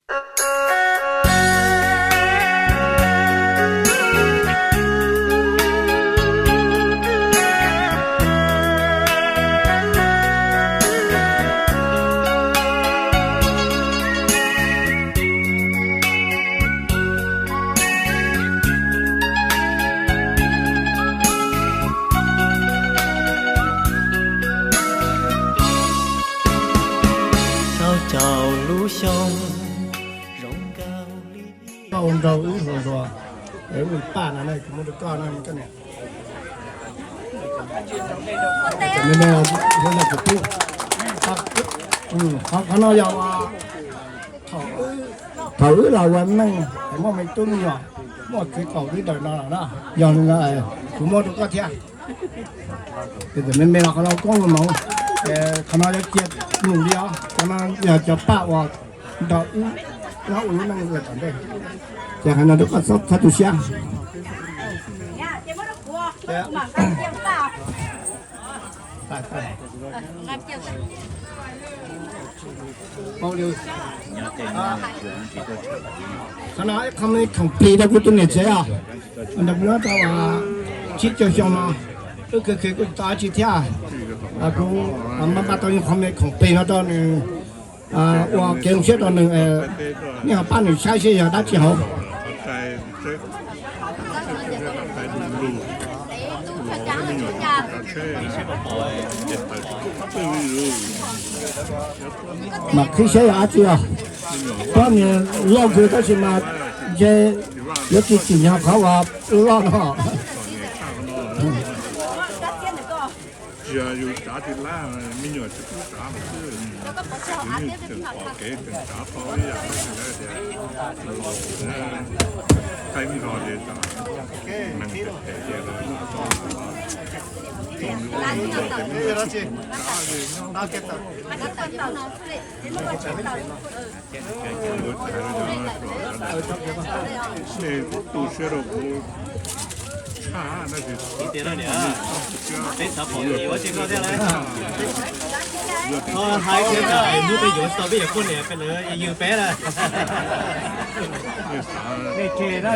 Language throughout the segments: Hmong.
Thov caum lub xyoo zoo nkaus li. Koj ua nraug wb hluas hluas, es wb paj no ne, kuv muab rau koj no koj niam. Qhov no yog thaum wb los ua neej es muaj me tub me nyuam, muaj txiv kaum tib ntawm no lawm na, yog li no kuv muab rau koj thiab. Tes me me los qhov no koob mus, qhov no yuav cia num li os, qhov no yog cov paj uas nrog wb nyob ua lub neej ua tom ntej. Ces qhov no rau koj txhob tu siab. Qhov no ib qho me khoom plig rau kuv tus niam tsev os, nrog kuv nyob tau tsib caug xyoo no, wb khwv khwv kuj tsis tau dab tsi thiab. Kuv npaj tau ib qho me khoom plig no rau nws, ua kev zoo siab rau nws, nej ho pab nws saib seb yog dab tsi hauv. Mas qhib saib yog dab tsi os. Pab nws loj kawg tab sis mas ntshe yuav tsis tsim nyog qhov uas loj no. Tsis yog yus tsav tsis lab, me nyuam tsis pub tsav xwb. Yus tseem pom kev tseem tsav tau ib yam tias los thaij nrog ces neeg phem ces lawv los tau los, tsav ces nyob. Nej tu siab rau kuv tshaj na. Peb xav pom yus yuav tsis koj thiab lauj. Hais tias hnub peb yuav tsis tau peb yuav poj niam peb lawv yws peb lawm. Nej tseg na,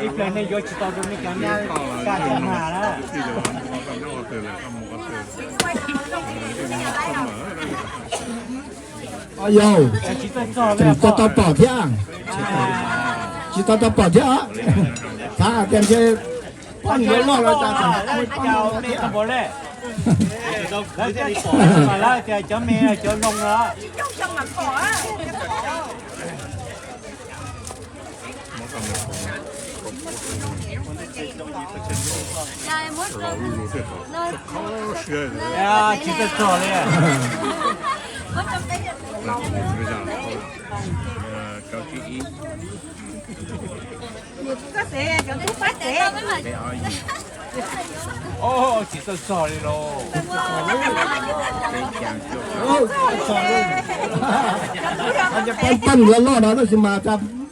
ib pliag nej yuav tsis tau rau nej cov nyab kaj cov mag na. Yog tseem tau tau pom thiab, tsis tau tau pom thiab. Xav hais tias ntshe poj niam loj loj los cas tseem poj niam thiab. Lawv tias cov me cov zoo los. Tsis txawj txog li. Tsis txawj txog li lauj. Poj niam loj loj no tab sis mas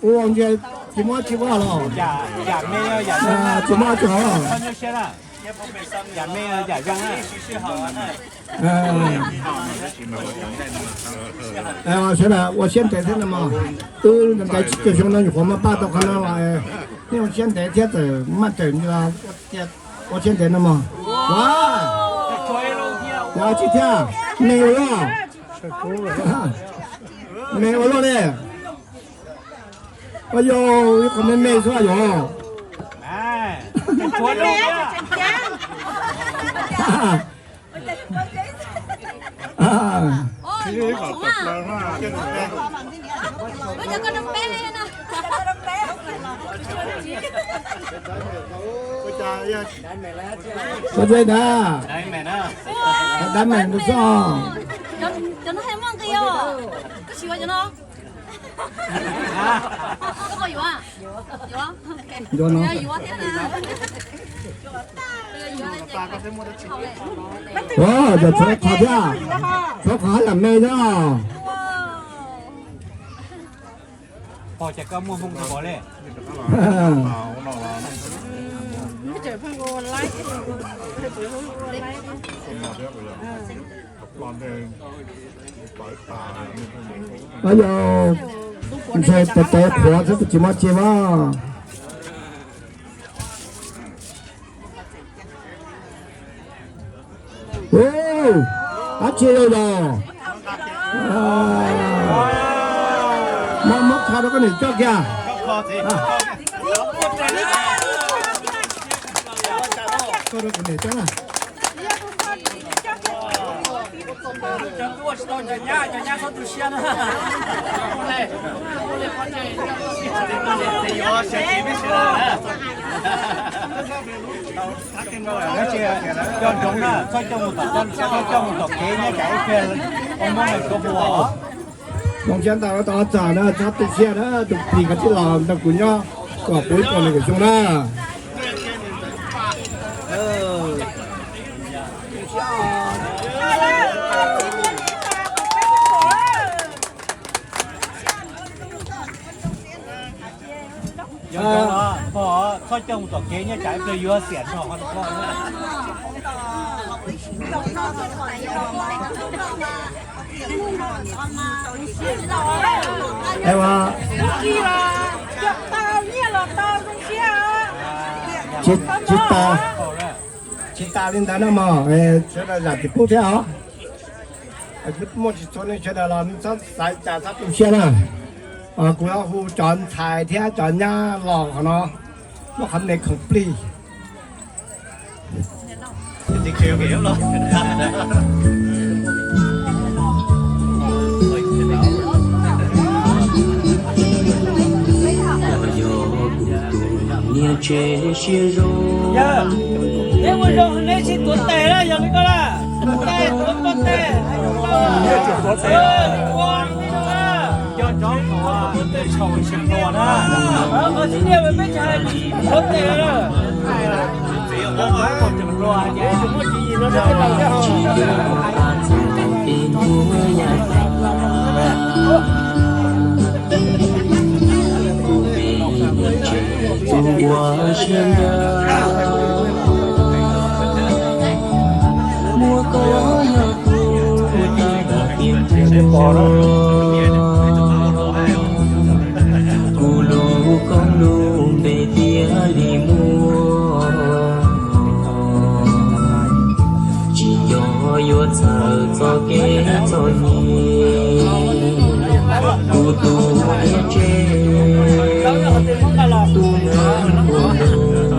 ua ntshe tsis muaj tsis muaj los. Tsis muaj tsis muaj. Yam me yam zoo na. Sawv daws ua siab ntev thiab no mog. Wb ntev tsib caug xyoo no nyuam qhuav muaj paj tau qhov no los, nej ua siab ntev thiab txawm maj tawm ua siab ntev no mog. Ua tsis thiab, me ua luaj, me ua luaj li. Ua yog ib qho me me xwb yog. Ua dai na, dab me ntawd xwb. Yuav no. Ua, yog tshuav qhov thiab, tshuab qhov hab yam me thiab. Pog, cas koj muaj hmoo rau pog li? Ua yog Ntshai tawv tawv qhuav xwb tsis muaj tsi mas. Dab tsi los? Muab kho rau koj niam coj kiag. Kho rau kuv niam coj na. Coj ntsoov na, txhob coj mus tom, txhob coj mus tom kev nyob tsam ib pliag ua muab neeg kua puas. Zoo siab ntau rau tau txog na, txhob tu siab na, tus plig koj tij los ntawm kuv nyob kom puv ib puas nees nkaum xyoo na. Txhob coj mus tom kev nyob tsam ib pliag yuav xiam nrog qhov no. Tsis tas, tsis tas li ntawd no mog, sawv daws zam tsis pub thiab os. Muaj tsis txhua nej sawv daws los nej txhob xav cas txhob tu siab na. Kuv yuav hu cov ntxhais thiab cov nyab los qhov no, muaj qhov me khoom plig. Yog kuv tus niam tsev siab zoo. Neb ua zoo neb sib tuav tes na, yog li ko na. Tuav tes, tuav tes. Cov tsov muab tej tshaum tsis hluas na. Qhov tsis tiaj peb tsis hais tsis tuav tes na. Tus ua siab ntsws, muaj koj yog kuv tag nrho tiam ntxuav. Kuv lub koob lub npe thiaj li muaj, tsis yog yuav txhawj txoj kev txom nyem. Kuv tus niam tsev, tus neeg kuv hlub,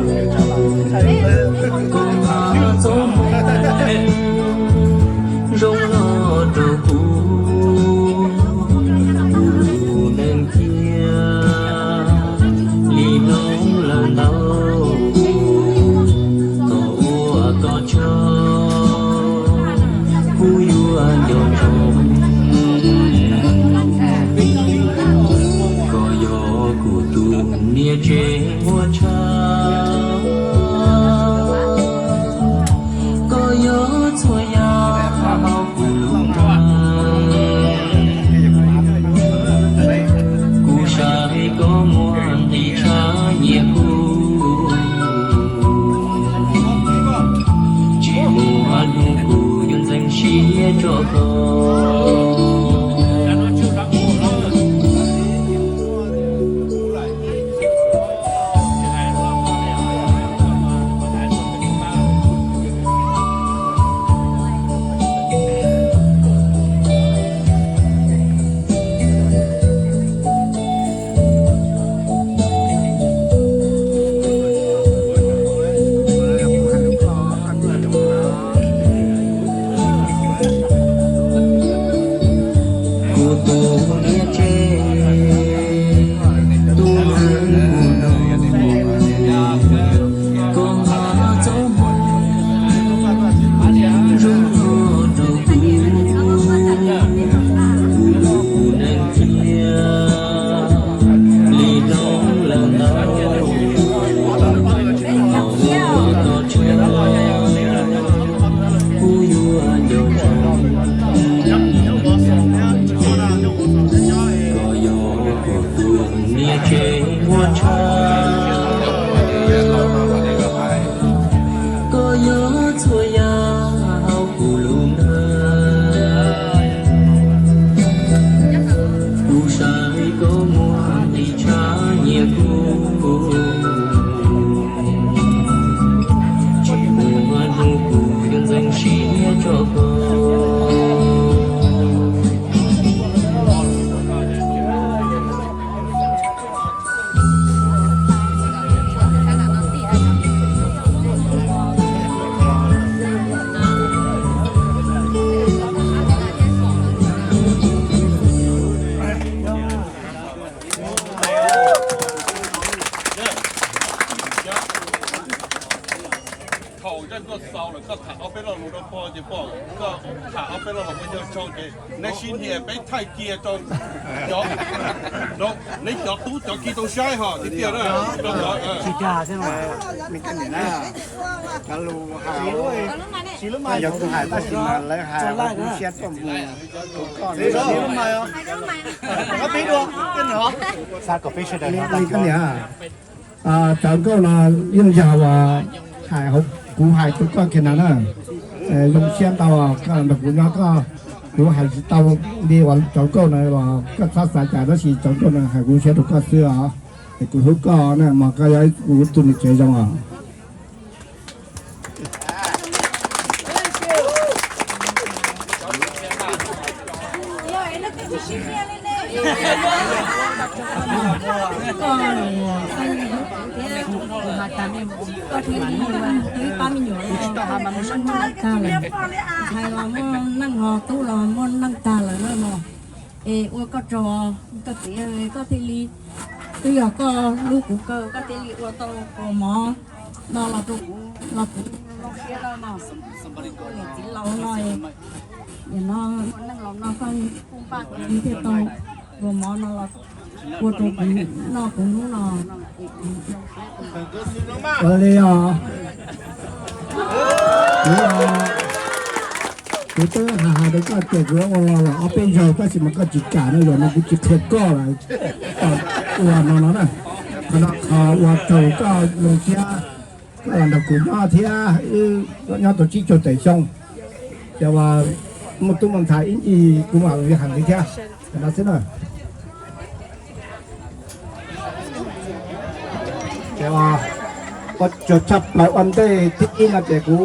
koj hnav txoj hmoo zoo los rau kuv, kuv lub neej thiaj li hloov lawm ntau. Koj ua koj tsaug, kuv yuav nco ntsoov. Koj yog kuv tus niam tsev ua tsaug, koj yog txhua yam hauv kuv lub neej. Kuv saib koj muaj nqis tshaj nyiam kuv, tsis muaj hnub kuv yuav ntxeev siab tso koj. Kuv tus niam tsev, tus neeg kuv hlub, koj hnav txoj hmoo zoo los rau kuv, kuv lub neej thiaj li hloov lawm ntau. Koj ua koj tsaug, kuv yuav nco ntsoov. Koj yog kuv tus niam tsev ua tsaug, koj yog txhua yam hauv kuv lub neej. Kuv saib koj muaj Neb sib nyiam peb thaij cia rau cov, neb cov tub cov ki tau saib ho tiag tiag na. Cov lus hais, yog kuv hais tab sis mas lawv hais kuv siab tuaj mus. Cov nkauj no yeej yog uas hais, kuv hais rau koj kiag na na. Zoo siab ntau koj nrog kuv nyob, koj, kuv hais tsis tau li uas cov nkauj no los koj txhob xav cas, tab sis cov nkauj no hais kuv siab rau koj xwb os. Es kuv hlub koj na, mas koj yog kuv tus niam tsev zoo os. Koj thiaj li twb pab me nyuam los, ntshai los muaj neej ho tub los muaj neej tag lawm na no. Es ua koj tsaug, koj txiv, koj thiaj li, twb yog koj hlub kuv kawg koj thiaj li ua tau ua mov no los rau kuv, los kuv zoo siab no no. Niam txiv laus no, nim no muaj neej los no koj kuj npaj thiaj tau ua mov no los ua rau kuv noj kuv hnub no. Ua li os, kuv, kuv twb hais hais rau koj tias kuv ua los ob peb zaug tab sis mas koj tsis kam no, zaum no kuv tsis qhia koj lawm. Ua no no na, qhov no qhov ua rau koj zoo siab, koj los nrog kuv nyob thiab, wb nyob tau tsib caug tawm xyoo, ces uas muaj tub muaj ntxhais ib ncig kuv mam li hais li thiab no xwb na. Ces ua tsaug tshaj plaws, ua ntej thib ib no ces kuv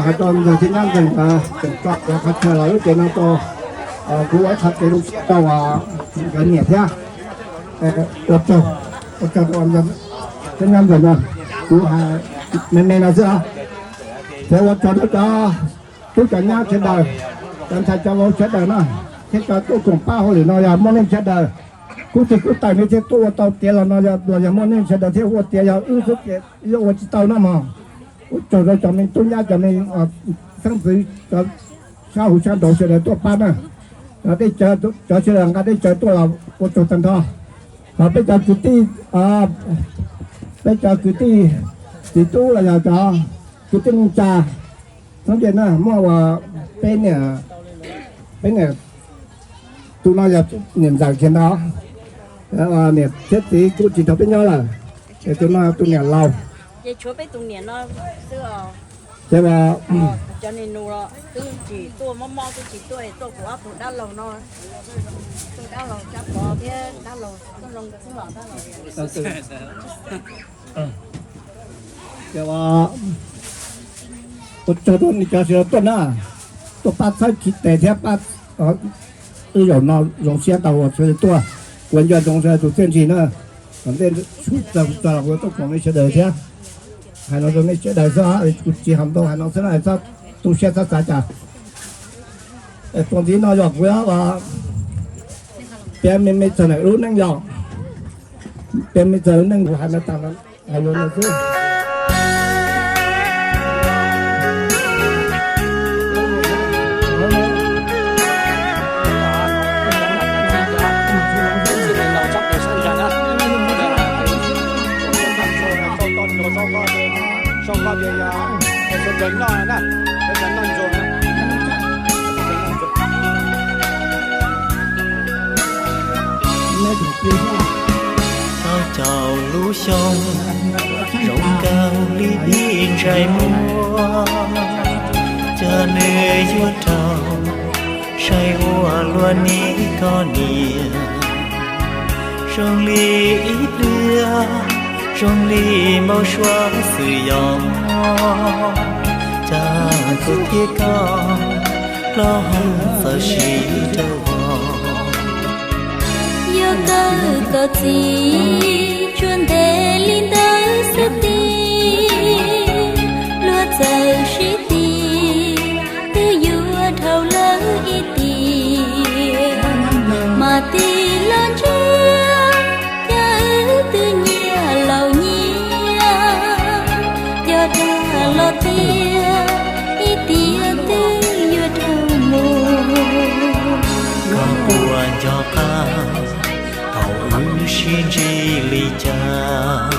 hais rau ntxawg thiab nyab ntxawg nkawd tseem tso kuv qhov chaw los lub tsev no rau kuv ua ib qho kev zoo siab rau nkawd niam thiab. Ua tsaug, ua tsaug rau ntxawg thiab nyab ntxawg no, kuv hais me me no xwb os. Ces ua tsaug rau cov tub cov nyab sawv daws, cov ntxhais cov vauv sawv daws no, thiab cov tuaj koom pab hauj lwm no yog muaj neej sawv daws. Kub txig kub taws nej thiaj tuaj ua tau tiav los no, los yog muaj neej sawv daws thiaj ua tiav, yog wb xwb ces wb ua tsis tau na mog. Ua tsaug rau cov me tub nyab cov me xeeb ntxwv cov sab huv sab nraud sawv daws tuaj pab na. Cov sawv daws nqa dej cawv tuaj los ua tsaug tag nrho. Ho peb cov kwv tij, peb cov kwv tij txiv tub los yog cov kwv tij neej tsa, txhob ntse na, muaj uas peb niam, peb niam, tus no yog niam ntxawm kiag ntag, niam thiab txiv kuj tsis nrog peb nyob lawm, es tus no tus niam laus. Ces tshuav peb tus niam no xwb os. Ces cov niag nus los twb tsis tuaj, mob mob twb tsis tuaj, tuaj kuv ob tug dab laug no, tus dab laug Tsab Pov thiab dab laug Txooj Zoo xwb los dab laug. Ua tsaug rau nej cov sawv daws tuaj na, tuaj pab txhawb chiv tes thiab pab wb zaum no zoo siab tau uas sawv daws tuaj. Kuv nco ntsoov sawv daws tus txiaj ntsig na, tom ntej txog los kuv tuaj koom nej sawv daws thiab. Hais no rau nej sawv daws xwb, kuv tsis hais ntau, hais no xwb na, txhob tu siab txhob xav cas. Txuas ntxiv no yog kuv piav me me txog ntawm lub neej yog, piav me txog lub neej kuv hais no tas, hais yuav no xwb. Tau caum lub xyoo zoo kawg li ib ntsais muag, cov nws yuav raug saib ua luaj nim koj niam. Zoo li ib pliag, zoo li npau suav xwm yog, cas kuv thiab koj plaub hau txawm sib raug vos. Yog kawg koj txiv tsuas ntev li ntawd xwb tim, luag txawm sib tim, twb yuav dhau lawm ib tiam. Mas tig los ntsia, cas wb twb nyias laus nyias, yog dag los tiag, ib tiam twb yuav dhau Tsis ntsib li cas.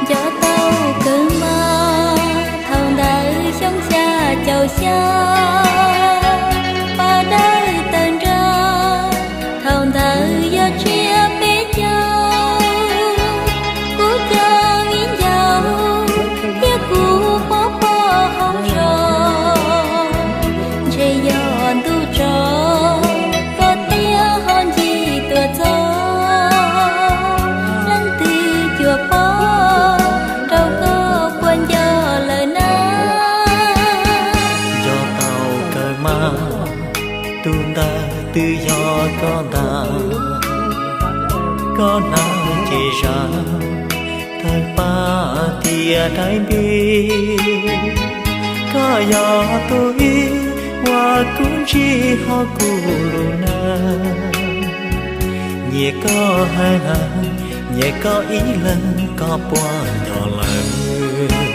Nco tau kawg mas thaum ntawd xyoo xya caum xya, pab dawb tawg nrag, thaum ntawd yog tsiab peb caug. Kuv cov viv ncaus thiab kuv pov pob hauv zos, ntshe yog ntuj tso koj thiaj ho ncig tuaj txog. Leej twg cuag pog rau koj puas nco lawm na? Nco tau kawg mas, tus ntawd twb yog koj ntag. Koj hnav ces zam tawg paj tiam daim npib. Koj yog tus ib uas kuv ntsib hauv kuv lub neej. Nyiam koj heev heev, nyiam koj ib leeg, koj puas nco lawm?